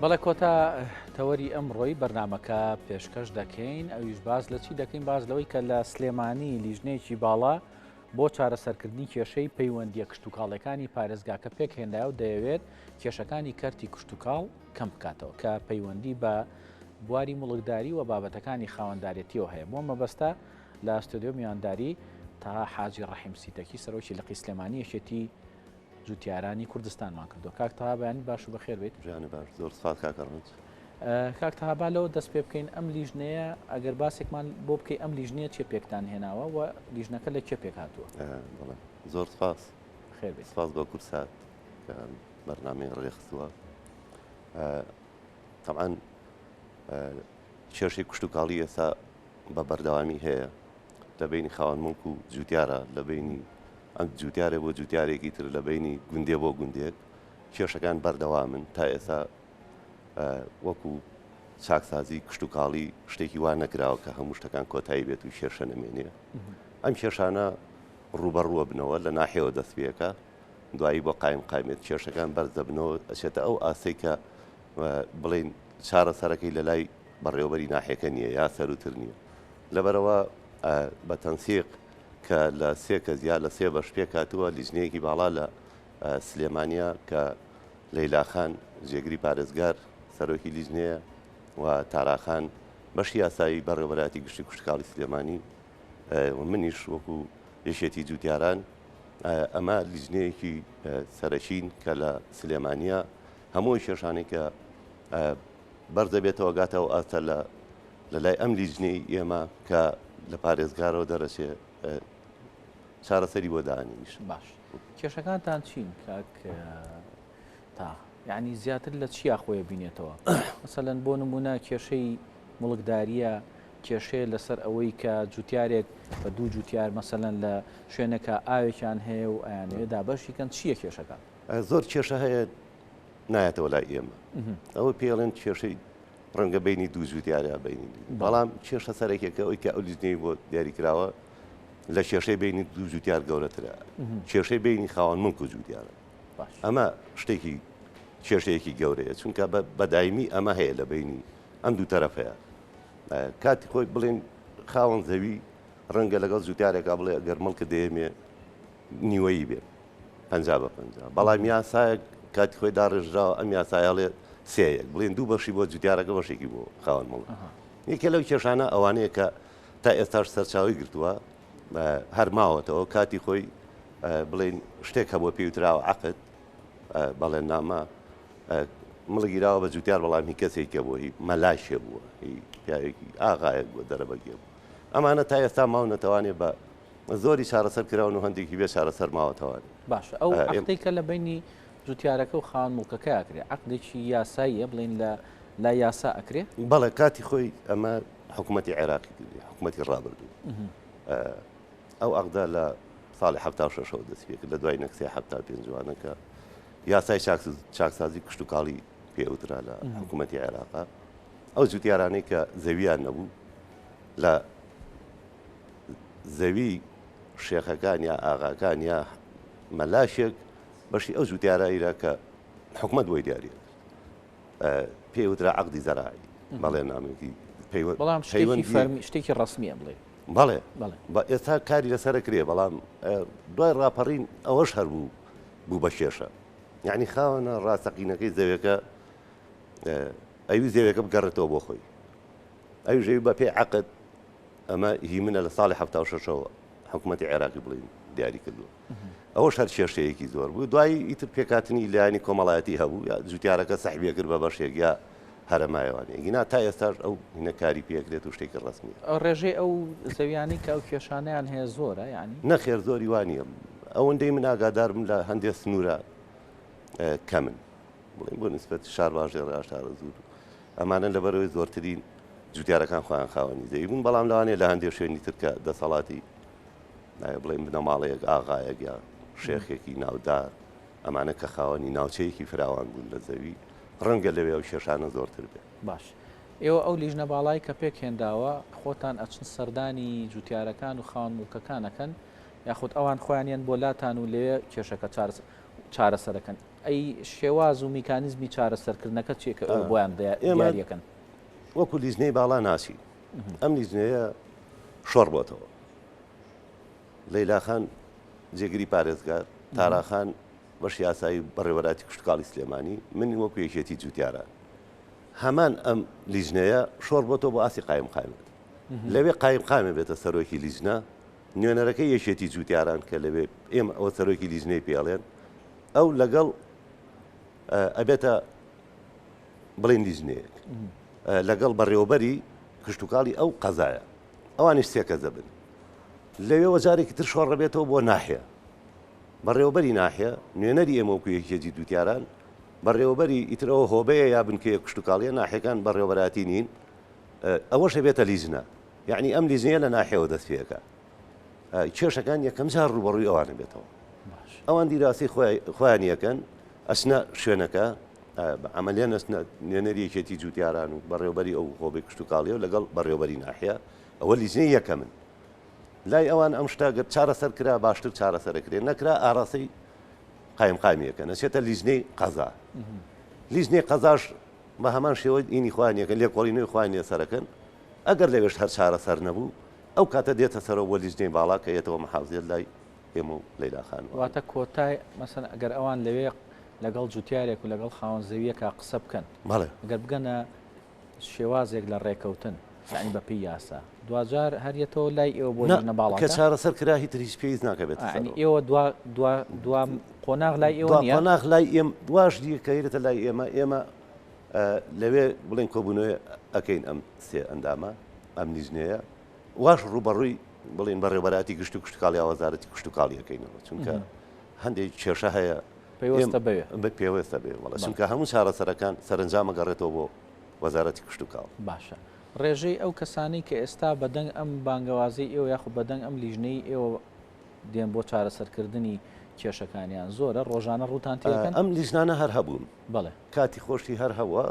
بەڵێ کۆتا تەوەری ئەمڕۆی بەرنمەکە پێشکەش دەکەین ئەویش باز لە چی دەکەین باز لەوەی کە لە سلێمانی لیژنەیەکی باڵا بۆ چارەسەرکردنی کێشەی پەیوەندیە کشتتوکاڵەکانی پارێزگاکە پێکهێنرا و دەیەوێت کێشەکانی کەرتی کشتتوکاڵ کەم بکاتەوە کە پەیوەندی بە بواری موڵکداری و بابەتەکانی خاوەندارێتیەوە هەیە بۆ مەبەستە لە ستۆدیۆ میوانداری تەها حاجی ڕەحیم سیتەکی سەرۆکی لقی سلێمانی یەکێتی جوتیارانی کوردستانمان کردو کاک تەها بەیانی باش و بەخێر بیت ژیانی باش زۆر سپاس کاکە ڕەنج کاک تەها با لەوە دەست پێ بکەین ئەم لیژنەیە ئەگەر باسێکمان بۆ بکەی ئەم لیژنەیە چێ پێکتان هێناوە و لیژنەکە لە کێ پێک هاتووە بەڵێ زۆر سپاس خێر بێت سپاس بۆ کوردسات کە بەرنامەی ڕێکخستووە تەبعەن کێشەی کشتوکاڵی ئێستا بە بەردەوامی هەیە لە بینی خاوەن مڵک و جوتیارە لە بینی ئەم جوتیارێ بۆ جوتیارێکی تر لە بینی گوندێ بۆ گوندێک کێشەکان بەردەوامن تا ئێستا وەکو چاکسازی کشتوکاڵی شتێکی وا نەکراوە کە هەموو شتەکان کۆتایی بێت و کێشە نەمێنێ ئەم کێشانە ڕوبەڕووە بنەوە لە ناحێوە دەست پێەکە دوایی بۆ قایم قایمێت کێشەکان بەرز دەبنەوە ئەچێتە ئەو ئاستەی کە بڵێین چارەسەرەکەی لە لای بەڕێوەبەری ناحیەکە نییە یا سەروتر نییە لەبەرەوە بە تەنسیق کە لە سێ کەس یا لە سێ بەش پێکهاتووە لیژنەیەکی باڵا لە سلێمانە کە لەیلاخان جێگری پارێزگار سەرۆکی لیژنەیە و تاراخان بەشی یاسایی بەڕێوەبەرایەتی گشتی کشتکاڵی سلێمانی و منیش وەکو یەکێتی جوتیاران ئەمە لیژنەیەکی سەرەکین کە لە سلێمانە هەموو کێشانەی کە بەرزەبێتەوە گاتەوە ئاستە لە لە لای ئەم لیژنەی ئێمە کە لە پارێزگارەوە دەرەچێ چارەسەری بۆ دانیش باش کێشەکانتان چین کاک تا یعنی زیاتر لە چیا خۆی بینێتەوە مەسەلەن بۆ نمونە کێشەی موڵکدارییە، کێشەیە لەسەر ئەوەی کە جوتیارێک بە دوو جوتیار مەسەلەن لە شوێنێکا ئاوێکیان هەیە و ئەیانەوێ دابەشی کەن، چییە کێشەکان؟ زۆر کێشە هەیە نایەتەوە لای ئێمە ئەوە پێڵێن کێشەی ڕەنگە بینی دوو جوتیار یا بینی بەڵام کێشە سەرەکیەکە ئەوی کە ئەو لیژنەی بۆ دیاری کراوە لە کێشەی بینی دوو جوتیار گەورەترە کێشەی بینی خاوەن مڵک و جوتیارە ئەمە شتێکی کێشەیەکی گەورەیە چونکە بە دایمی ئەمە هەیە لە بینی ئەم دوو تەرەفەیە کاتی خۆی بڵێن خاوەن زەوی ڕەنگە لەگەڵ جوتیارێکا بڵێ ئەگەر مڵکە دەیەمێ نیوەیی بێ پ بە پ بەڵام یاسایەک کاتی خۆی داڕێژراوە ئەم یاسایەڵێ سێیەک بڵێن دوو بەشی بۆ جوتیارەکە بەشێکی بۆ خاوەن مڵک یەکێ لەو کێشانە ئەوانەیە کە تا ئێستاش سەرچاوی گرتووە هەر ماوەتەوە کاتی خۆی بڵێن شتێک هەبووە پێوتراوە عقد بەڵێن نامە مڵک گیراوە بە جوتیار بەڵام هی کەسێکە بووە هی مەلاشێ بووە هی پیاوێکی ئاغایەک بووە دەرەبەگێ بوو ئەمانە تا ئێستا ماونەتەوانێ بە زۆری چارەسەر کراون و هەندێکی بێ چارەسەر ماوەتەوانێ. باشە ئەو عەقدەی کە لە بەینی جوتیارەکە و خاوەن موڵکەکە ئەکرێ عەقدێکی یاساییە بڵێین لە لای یاسا ئەکرێ؟ بەڵێ کاتی خۆی ئەمە حکوومەتی عێراقی کردی حکوومەتی ڕابردوو ئەو عەقدە لە ساڵی 76ەوە دەست پێ کرد لە دوای نەکسەی 75 وانە کە یاسای چاکسازی کشتوکاڵی پێ وترا لە حکوومەتی عێراقا ئەو جوتیارانەی کە زەویان نەبوو لە زەوی شێخەکان یا ئاغاکان یا مەلاشێک بەشی ئەو جوتیارە ئیرا کە حکومت بۆی دیاری پێ وترا عقدی زەراعی بەڵێ نامێکی بەڵام شتێکی فەرمی شتێکی ڕسمیە بڵێ بەڵێ بە ئێستا کاری لەسەر کرێ بەڵام دوای ڕاپەڕین ئەوەش هەربوو بوو بە کێشە یعنی خاوەنە ڕاستەقینەکەی زەوێکە ئەوی زەوێکە بگەڕێتەوە بۆ خۆی ئەوی ژەوی بە پێی عقد ئەمە هی منە لە ساڵی 76ەوە حکوومەتتی عێراقی بڵین دیاری کردووە ئەوەش هەر کێشەیەکی زۆر بوو دوایی ئیتر پێکاتنی لایەنی کۆمەڵایەتی هەبوو یا جوتیارەکە سەحبیە کرد بە بەشێک یا هەرەمایەوانێ گینا تا ئێستاش ئەو هینە کاری پێکرێت و شتێکی ڕەسمیە. ڕێژەی ئەو زەویانەی کە ئەو کێشانەیان هەیە زۆرە یانی؟ نەخێر زۆری وا نییە ئەوەندەی من ئاگادارم لە هەندێ سنوورە کەمن بڵێن بۆ نسبەت شارباژێڕ یا شارەزوور ئەمانە لەبەرەوەی زۆرترین جوتیارەکان خۆیان خاوەنی زەوی بوون بەڵام لەوانەیە لە هەندێک شوێنی تر کە دەسەڵاتی بڵێن بنەماڵەیەک ئاغایەک یا شێخێکی ناودار ئەمانە کە خاوەنی ناوچەیەکی فراوان بوون لە زەوی، ڕەنگە لەوێ ئەو کێشانە زۆرتر بێت. باش ئێوە ئەو لیژنە باڵای کە پێک هێنراوە خۆتان ئەچن سەردانی جوتیارەکان و خاوەن موڵکەکان ئەکەن یاخود ئەوان خۆیان یەن بۆ لاتان و لەوێ کێشەکە چارەسەر. چارەسەرەکەن ئەی شێواز و میکانیزمی چارەسەرکردنەکە چیە کە ئێوە بۆیان ئێمە دیاریەکەن؟ وەکو لیژنەی باڵا ناچین ئەم لیژنەیە شۆڕ بۆتەوە لەیلا خان جێگری پارێزگار تارا خان بەش یاسایی بەڕێوەبەرایەتی کشتوکاڵی سلێمانی من وەکو یەکێتی جوتیاران هەمان ئەم لیژنەیە شۆڕ بۆتەوە بۆ ئاستی قایم قامێت لەوێ قایم قامێ بێتە سەرۆکی لیژنە نوێنەرەکەی یەکێتی جوتیاران کە لەوێ ئێمە ئەوە سەرۆکی لیژنەی پێڵێن ئەو لەگەڵ ئەبێتە بڵێن لیژنەیەک لەگەڵ بەڕێوەبەری کشتتوکاڵی ئەو قەزایە ئەوانیش سێ کەس دەبن لەوێوە جارێکی تر شۆڕەبێتەوە بۆ ناحیە بەڕێوەبەری ناحیە نوێنەری ئێمە وەکو یەکێتی جوتیاران بەڕێوەبەری ئیترەوە هۆبەیە یا بنکەیە کشتتوکاڵیە ناحیەکان بەڕێوەبەراتی نین ئەوەش بێتە لیژنە یعنی ئەم لیژنەیە لە ناحیەوە دەست پێەکە کێشەکان یەکەم جار ڕوبەڕووی ئەوانە بێتەوە ئەوان دیراسی خۆیان یەکەن ئەچنە شوێنەکە عملیان ئەچنە نوێنەری یەکێتی جوتیاران و بەڕێوبەری ئەو هۆبەی کشتتوکاڵی و لەگەڵ بەڕێوبەری ناحیە ئەوە لیژنەی یەکەمن لای ئەوان ئەم شتە گەر چارەسەر کرا باشتر چارەسەرەکرێ نەکرا ئاراستەی قایمقامیەکە نەچێتە لیژنەی قەزا لیژنەی قەزاش بە هەمان شێوە ئینی خوانیەکە لێکۆڵینەوەی خوانیە سەرەکەن ئەگەر لەوێش هەر چارەسەر نەبوو ئەو کاتە دێتە سەرەوە بۆ لیژنەی باڵا کە یەتەوە محافزیەت لای ئێمە و لەیلا خان و. واتە کۆتای مەسەن ئەگەر ئەوان لەوێ لەگەڵ جوتیارێک و لەگەڵ خاوەن زەویەکا قسە بکەن بەڵێ. ئەگەر بگەنە شێوازێک لە ڕێکەوتن یانی بە پێی یاسا دواجار هەر یەتەوە لای ئێوە بۆ نا لیژنە کە باڵاکە؟ چارەسەر کرا هیتر هیچ پێویست ناکا بێتە یانی سەرەوە. ئێوە دوا دوا دوا قۆناغ لای ئێوە دوا نییە؟ قۆناغ لای ئێم دواش دیە کە یەتە لای ئێمە ئێمە لەوێ بڵێن کۆبوونەوەی ئەکەین ئەم سێ ئەندامە ئەم لیژنەیە واش ڕووبەڕووی بڵێن بەڕێوەبەرایەتی گشت و کشتتوکاڵی یا وەزارەتی کشتتوکاڵی ئەەکەینەوە چونکە هەندێک کێشە هەیە پەیوەستە بەوێ پێوەستە بێ وەڵە چونکە هەموو چارەسەرەکان سەرنجامە گەڕێتەوە بۆ وەزارەتی کشتتوکاڵ. باشە ڕێژەی ئەو کەسانەی کە ئێستا بەدەنگ ئەم بانگەوازەی ئێوە یاخود بەدەنگ ئەم لیژنەی ئێوە دێن بۆ چارەسەرکردنی کێشەکانیان زۆرە ڕۆژانە ڕووتان تێکەن؟ ئەم لیژنانە هەر هەبوون بەڵێ کاتی خۆشی هەر هەبووە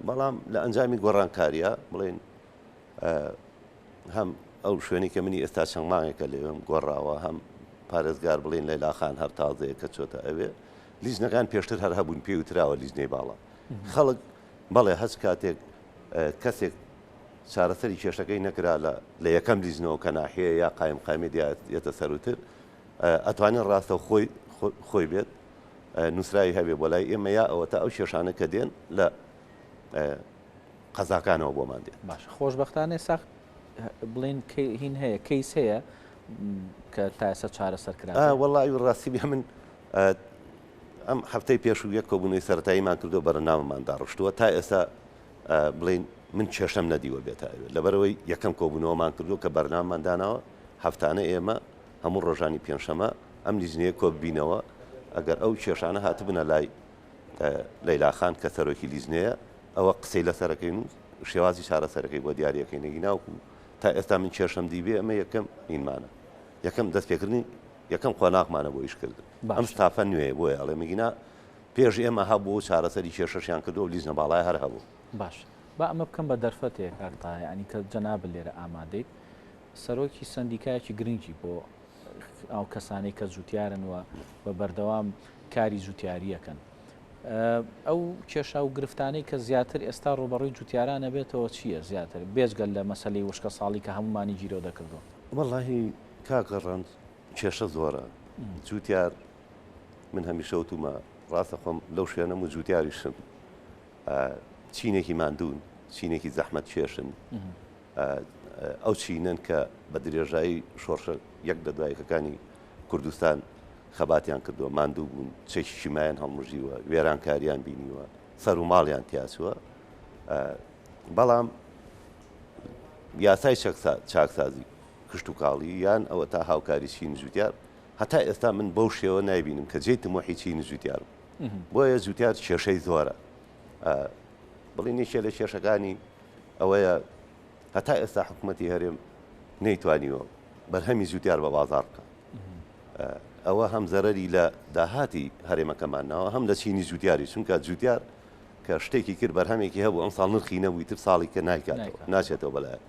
بەڵام لە ئەنجامی گۆڕانکاریە بڵێن هەم ئەو شوێنی کە منی ئێستا چەند مانگێکە لەوێم گۆڕاوە هەم پارێزگار بڵین لەیلا خان هەر تازەیە کە چۆتە ئەوێ لیژنەکان پێشتر هەر هەبوون پێی وتراوە لیژنەی باڵا خەڵک بەڵێ هەچ کاتێک کەسێک چارەسەری کێشەکەی نەکرا لە لە یەکەم لیژنەوە کە ناحیە یا قایم قامی دیێتە سەروتر ئەتوانین ڕاستە خۆی خۆی بێت نووسراوی هەبێ بۆ لای ئێمە یا ئەوەتا ئەو کێشانە کە دێن لە قەزاکانەوە بۆمان دێن. باشە خۆشبەختانە ئێستا بڵێن هین هەیە کەیس هەیە کە تا ئێستا چارەسەر کرا؟ وەڵی ڕاستی بێ من ئەم هەفتەی پێشوو یەک کۆبوونەوەی سەرەتاییمان کردو بەرنامەمان داڕشتووە تا ئێستا بڵین من کێشەم نەدیوە بێتە ئەوێ لەبەرەوەی یەکەم کۆبوونەوەمان کردو کە بەرنامەمان داناوە هەفتانە ئێمە هەموو ڕۆژانی پێنجشەمە ئەم لیژنەیە کۆببینەوە ئەگەر ئەو کێشانە هاتبنە لای لەیلا خان کە سەرۆکی لیژنەیە ئەوە قسەی لەسەرەکەین و شێوازی چارەسەرەکەی بۆ دیاریەکەین نەگیناوکو تا ئێستا من کێشەم دیبێ ئەمە یەکەم ئینمانە یەکەم دەستپێکردنی یەکەم قۆناغمانە بۆ ئیشکردن ئەم ستافە نوێ بۆیە ئەڵێ مگینا پێش ئێمە هەبوو و چارەسەری کێشەشیان کردو و لیژنە باڵای هەر هەبوو. باش با ئەمە بکەم بە دەرفەتێک کاک تاها یانی کە جەنابت لێرە ئامادەیت سەرۆکی سەندیکایەکی گرنگی بۆ ئەو کەسانەی کە جوتیارن و بە بەردەوام کاری جوتیاریەکەن ئەو کێشا و گرفتانەی کە زیاتر ئێستا ڕوبەڕووی جوتیارانە بێتەوە چییە زیاتر بێجگەل لە مەسلەی وشکە ساڵی کە هەمومانی گیرۆ دەکردو؟ وەڵاهی کاکە ڕەنج کێشە زۆرە جوتیار من هەمیشە وتومە ڕاستە خۆم لەو شوێنەم و جوتیاریشم چینێکی ماندوون چینێکی زەحمەت کێشن ئەو چینەن کە بە درێژایی شۆڕشە یەک لە دوایەکەکانی کوردستان خەباتیان کردووە، ماندوو بوون، چەکی کیمایان هەڵمژیوە، وێرانکاریان بینیوە، سەر و ماڵیان تیاچووە، بەڵام یاسای چاکسازی کشتوکاڵی یان ئەوە تا هاوکاری چینی جوتیار هەتا ئێستا من بەو شێوە نایبینم کە جێی تموحی چینی جوتیار بۆیە جوتیار کێشەی زۆرە بڵین یەکێ لە کێشەکانی ئەوەیە هەتا ئێستا حکوومەتی هەرێم نەیتوانیوە بەرهەمی جوتیار بە بازار بکە ئەوە هەم زەرەری لە داهاتی هەرێمەکەمان ناوە هەم لە چینی جوتیاری چونکە جوتیار کە شتێکی کرد بەرهەمێکی هەبوو ئەم ساڵ نرخی نەبووی تر ساڵی کە نایکاتەوە ناچێتەوە بەلای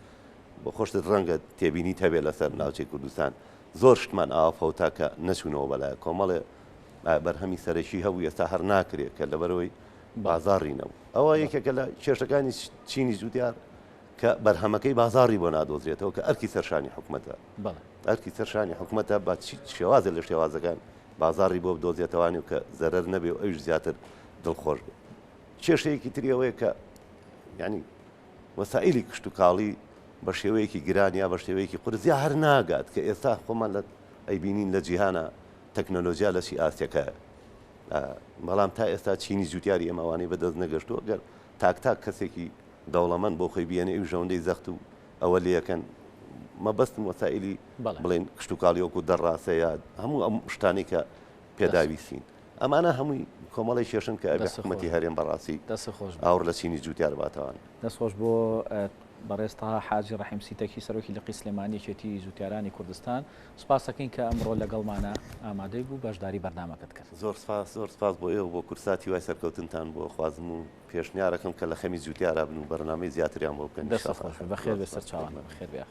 بۆ خۆشتت ڕەنگە تێبینی هەبێ لەسەر ناوچەی کوردستان زۆر شتمان ئاوا فەوتا کە نەچوونەوە بەلای کۆمەڵێ. بەرهەمی سەرەکی هەبوو ئێستا هەر ناکرێت کە لەبەرەوەی بازاڕی نەبوو ئەوە یەکێکە لە کێشەکانی چینی جوتیار کە بەرهەمەکەی بازاڕی بۆ نادۆزرێتەوە کە ئەرکی سەرشانی حکومەتە ئەرکی سەرشانی حکومەتە بە شێوازە لە شێوازەکان بازاڕی بۆ بدۆزێتەوانی و کە زەرەر نەبێ و ئەویش زیاتر دڵخۆش بێ. کێشەیەکی تری ئەوەیە کە یعنی وەسائیلی کشتوکاڵی بە شێوەیەکی گران یا بە شێوەیەکی قورس یا هەر ناگات کە ئێستا خۆمان لە ئەیبینین لە جیهانە تەکنەلۆجیا لە چی ئاستێکە بەڵام تا ئێستا چینی جوتیاری ئێمەوانەی بەدەست نەگەشتووە گەر تاک تاک کەسێکی دەوڵەمەند بۆ خۆی بیێنێ ئەویش ئەوەندەی زەخت و ئەوە لێکەن مەبەستم وەسائیلی بڵێن کشتوکاڵی وەکو دەڕاسە یا هەموو ئەم شتانەی کە پێداویستین ئەمانە هەمووی کۆمەڵی کێشن کە ئەبێ حکومەتی هەرێم بەڕاستی ئاوڕ لە چینی جوتیار باتەوان. دەست خۆش بۆ بەڕێز تەها حاجی ڕەحیم سیتەکی سەرۆکی لقی سلێمانی یەکێتی جوتیارانی کوردستان سوپاس ئەکەین کە ئەمڕۆ لەگەڵمانە ئامادەی بوو بەشداری بەرنامەکەت کرد. زۆر سپاس زۆر سپاس بۆ ئێوە بۆ کوردسات هیوای سەرکەوتنتان بۆ خوازم و پێشنیارەکەم کە لە خەمی جوتیارا بن و بەرنامەی زیاتریان بۆ بکەن. دەستت خۆش بێ بەخێر بێ سەرچاوان بەخێر بێ.